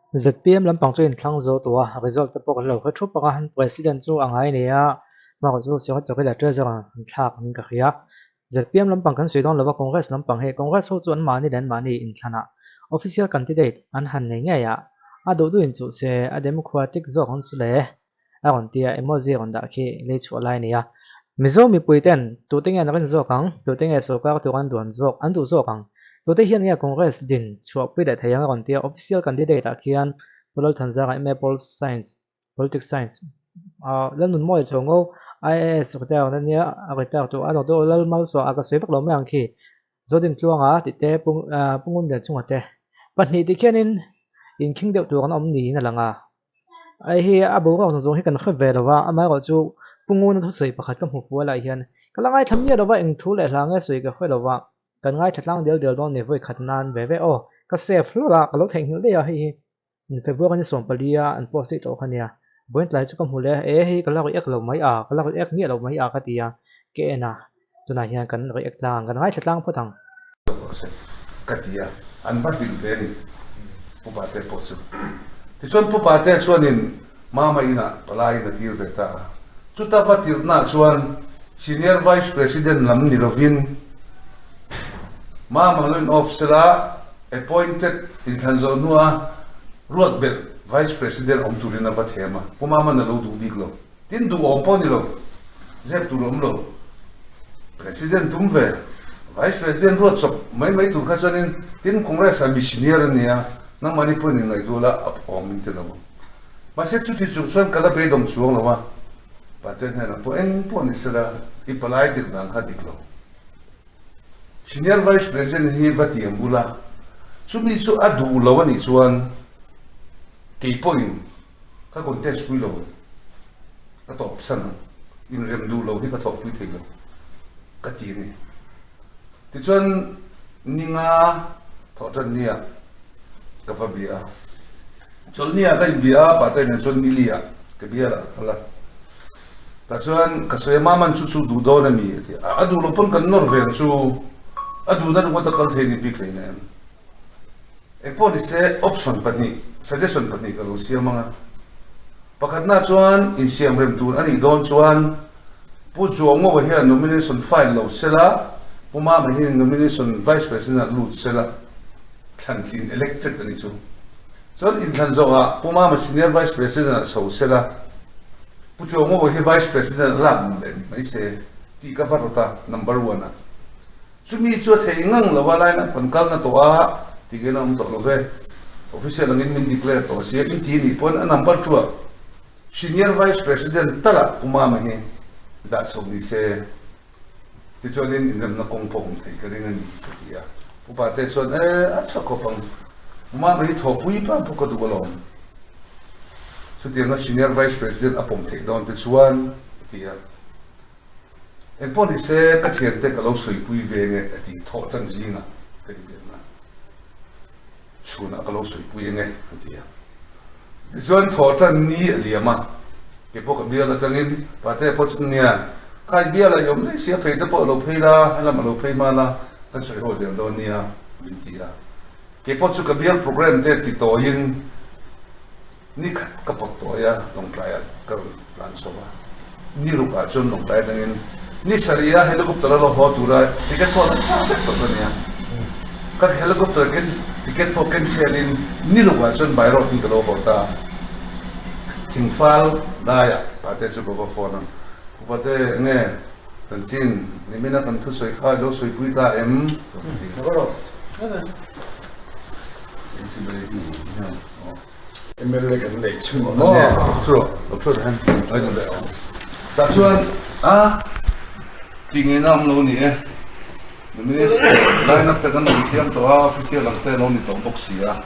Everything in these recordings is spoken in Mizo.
ZPM lampang chu inthlang zo tawh a, result te pawh kan lo hre thup ang a, President chu a ngai nei a, hmarawh chu Secretary leh Treasurer an thlak niin ka hria. ZPM lampang kan sawi dawn lo va, Congress lampang hei Congress ho chu anmahni leh anmahni inthlanah official candidate an han nei ngei a, a duh duhin chuh se a democratic zawk ang chu le. A rawn ti a, emoji a rawn dah khi lei chhuah lai a ni a. Mizo mipui ten tute nge an rin zawk ang, tute nge sorkar tur an duan zawk, an duh zawk ang? Tute hian nge Congress din chhuahpui leh thei ang a rawn ti a, official candidate ah khian Pu Lalthanzara MA Pol Science, Politics Science, ah Lalnunmawia Chhongo IAS retire a nia, a retire tawh a, Doctor Lalmalsawh a ka sawi vak lo mai ang khi, Zodintluanga tih te Pu Ngunlian chunga te pahnih tih khianin inkhing deuh tur an awm niin a lang a. Hei hi a boruak zawng zawng hi kan hre ve lo va, amaherawhchu Pu Nguna thusawi pakhat ka hmu fual ah hian ka la ngaithla miah lo va, eng thu leh hla nge sawi ka hre lo va, kan ngaithla tlang dial dial dawn ni vawi khat nan ve ve aw, ka save hlur a, ka lo theihnghilh daih a hei hi February ni 14 a an post daih tawh kha nia, vawiin tlai chu ka hmu leh a, e hei ka la react lo mai a, ka la react miah lo mai a ka ti a, ka en a, tunah hian kan react tlang, kan ngaithla tlang phawt ang. Ka ti a, an va hlim ve ni Pu Pate pawh chu. Tichuan Pu Pate chuanin Mama inah palaiin a tir ve ta a. Chuta va tirhnaah chuan Senior Vice President lam ni lovin Mama lo in off sela appointed inthlan zawh hnua ruat belh Vice President awm turin a va thlem a, Pu Mama'n a lo duh bik lo. Tin duhawm pawh ni lo, zep tur awm lo. President tum ve, Vice President ruat chawp mai mai tur kha chuanin tin Congress ah mi senior a nia, nangmahni pawhin inngaihtuah la a awm in ti lo. Mahse chuti chung chuan ka la beidawng chuang lo a, Patel hnenah pawh eng pawh ni sela i palai tirh dan kha dik lo. Senior Vice President hi va ti ang bula, chumi chu a duh lo a nih chuan kei pawhin Ka contest pui lo, ka tawp san ang, inrem duh lo hi ka thawhpui thei lo ka ti a ni. Tichuan ninga thawh tan nia ka va bia a, chawlhnia ka inbia a, pahte nen chuan nili ah ka bia lah kal a, tah chuan ka sawi a, Maman chu chu duh dawn a mi a ti a, a duh loh pawn kan nawr ve ang chu, a duhna ringawt a kal thei ni bik hleinem. Engpawh ni se option pahnih, suggestion pahnih ka lo siam ang a. Pakhatna chuan insiam rem tur a nih dawn chuan Pu Zuangawa hian nomination file lo sela, Pu Mama hian nomination Vice President ah lut sela, thlan tlin elected a ni chu. Chuan inthlan zawhah Pu Mama Senior Vice President ah chho sela, Pu Zuangawa hi Vice President a lak nun leh ni mai se tih ka va rawt a, number one ah. Chumi chu a thei ngang lo a, line up kan kalna tawh a, tikin a awm tawh lo ve. Official angin min declare tawh sia, in ti nih pawn a number two ah Senior Vice President tala Pu Mama hi dah chho ni se, tichuanin inremna kawng pawh awm thei ka ring a ni ka ti a. Pu Pate chuan, E, a tha khawp ang, Pu Mama hi thawhpui pa pawh ka duh alawm. Chutianga Senior Vice President a pawm theih dawn te chuan, a ti a. Engpawh ni se ka thiante ka lo sawipui ve nge a ti thawh tan zingah ka inbiakna chhunah ka lo sawipui ange a ti a. Tichuan thawh tan ni a liam a, kei pawh ka bial atangin Pate pawh chu nia khai bial a i awm daih si a phei te pawh a lo phei la, helam a lo phei hma la kan sawi haw zel dawn nia min ti a. Kei pawh chu ka bial program te ti tawiin Ni khat ka pawt tawi a, Lawngtlaiah ka rawn tlan chho a. Ni rukah chuan Lawngtlai atangin ni sarih a helicopter a lo haw tura ticket pawh an sa vek tawh a nia. Ka helicopter ticket pawh cancel in ni rukah chuan by road in ka lo haw ta a. Thingfal daiah Pate chu ka va phone a, Pu Pate enge chanchin nimina kan thusawi kha i lo sawipui ta em? Ka va ti a. MLA kan neih chhun maw? Tah chuan a ti ngei na awm lo ni e. Line up te kan rawn siam tawh a, official ang te lo ni tawh bawk si a.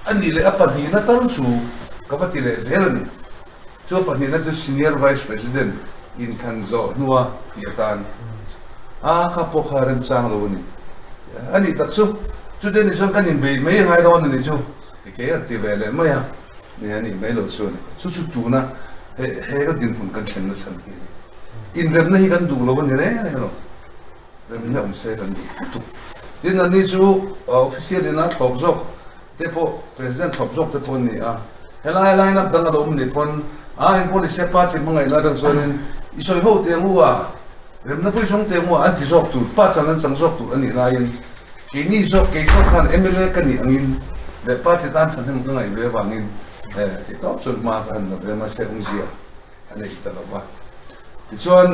A nih leh a pahnihna tal chu ka va ti leh zel a ni. Chu a pahnihna chu Senior Vice President inthan zawh hnua tih atan a kha pawh kha remchang lo a ni. A nih tak chu, chute ni chuan kan inbeih mai a ngai dawn a ni chu. Kei an ti ve leh mai a, ni a nih mai loh chuan chu chu tuna he he ka dinhmun kan thlen nasa ni hi a ni. Inremna hi kan duh lo a ni reng reng lo, remna awm se kan duh lutuk. Tin, anni chu official in a thlawp zawk. te pawh President thlawp zawk te pawh an ni a, helai line up dang a lo awm nih pawn a eng pawh ni se party hmangaihna atang chuanin i sawi ho teh ang u a, remna pui zawng teh ang u a an ti zawk tur, pa chang an chang zawk tur a nih laiin keini zawk kei zawk khan mla ka nih angin leh party tan thahnem ka ngaih ve avangin eh tawp chuan hma ka han la ve mahse awmzia a nei ta lo va. Tichuan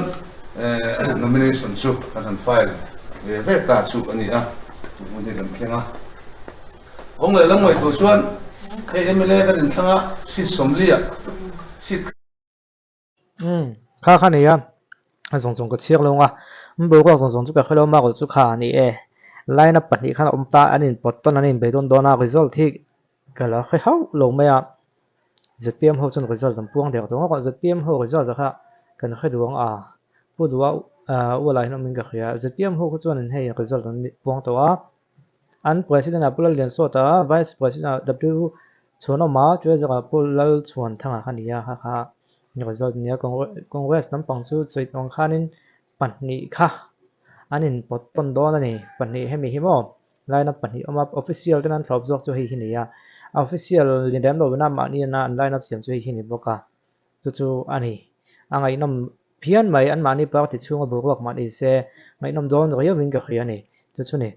nomination chu kan han file ve ve ta chu a ni a, tun hun hi kan thleng a. Kawng leh lam ngaihtuah chuan hei mla kan inthlang a, seat sawmliah seat Umm, kha kha nia, a zawng zawng ka chhiar lo ang a, an boruak zawng zawng chu ka hre lo a, chu kha a ni e. Line up pahnih khan a awm ta, an inpawt tawn, an inbei dawn dawn a, result hi Ka la hre hauh lo mai a, zpm ho chuan result an puang der tawh ngawt a, zpm ho result kha kan hre duh ang a, Pu Duha Uala hian awmin ka hria, zpm ho kha chuan hei result an puang tawh a, an president ah Pu Lalliansawta, vice president ah W Chhuanawma, treasurer ah Pu Lalchhuanthanga kha a ni a, kha kha result a ni a, Congress lampang chu sawi ang khanin pahnih kha an inpawt tawn dawn a ni. Pahnih hemi hi maw line up pahnih awm a, official ten an thlawp zawk chu hei hi ni a, a official ni lem lo ina mahni ina an line up siam chu hei hi ni bawk a, chu chu a ni. A ngaihnawm phian mai, anmahni party chhunga boruak mah ni se ngaihnawm dawn riau in ka hria a ni, chu chu ni.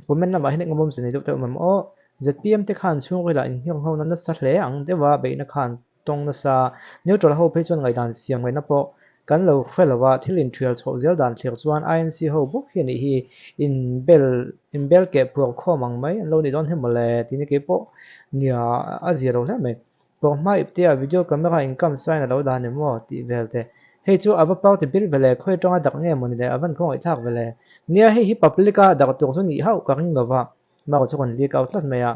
Comment lamah hian engemaw awmze nei deuh te awm em aw? Zpm te khan chhungril ah inhniak nghawna nasa hle ang deuh a, beihna khan tawng nasa. Neutral ho phei chuan ngaihdan siam ngaihna pawh kan lo hre lo a, thil inthial chhoh zel dan thlir chuan INC ho bawk hi anih hi inbel inbel keh phuar khawm ang mai an lo nih dawn hi mawle tih ni keipawh nia a zia lo hle mai. Kawng hma ip te ah video camera in kam sign a lo dan em aw tih vel te. Hei chu a va party bil vele khawi atanga dak nge mawni le a van khawngaih thlak vele. Nia hei hi public a dak tur chu nih hauh ka ring lova mah chu kan leak out tlat mai a.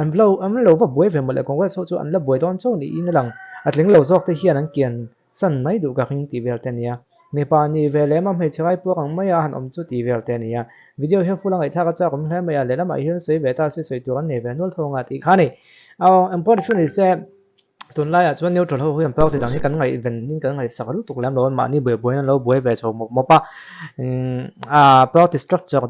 An lo an lo va buai ve mawle Congress ho chu an la buai dawn chauh niin a lang. A tling lo zawk te hian an kian san mai duh ka ring tih vel te nia. Mipa ni ve lem a hmeichhe rai puak ang mai a han awm chu tih vel te nia. Video hian full a ngaihthlak a chak awm hle mai a, lehlamah hian sawi ve ta se sawi tur an nei ve nual tho anga tih kha a ni. Aw engpawh ni chu ni se tunlaiah chuan neutral ho hian party dang hi kan ngaihven in kan ngaihsak lutuk lem lo a, mahni buai buaiin an lo buai ve chho mawp mawp a. Umm party structure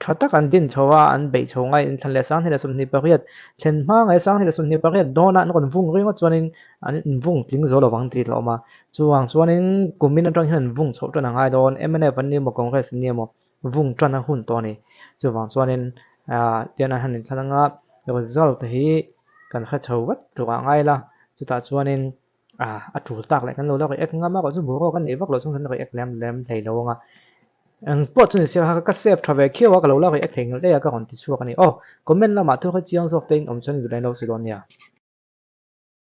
Tha tak an din chho a, an beih chho ngai inthlan leh 28 thlen hma ngai 28 dawnah an rawn vung ringawt chuanin an invung tling zo lovang tih a awm a. Chuvang chuanin kumin atang hian an vung chhoh tan a ngai dawn, mnf an ni emaw Congress an ni emaw vung tan a hun tawh a ni. Chuvang chuanin tian an han inthlan anga result hi kan hre chho vat turah ngai ila, chutah chuanin a tul tak leh kan lo la react ngam a, kawh chu boruak a neih vak loh chuan kan react lem lem hlei lo ang a, eng pawh chu ni se ka save tha ve khiau a ka lo la react thei nghal daih a ka rawn ti chhuak a ni aw, comment lamah thu kha chiang zawk te in awm chuan i duh daih lo si dawn nia.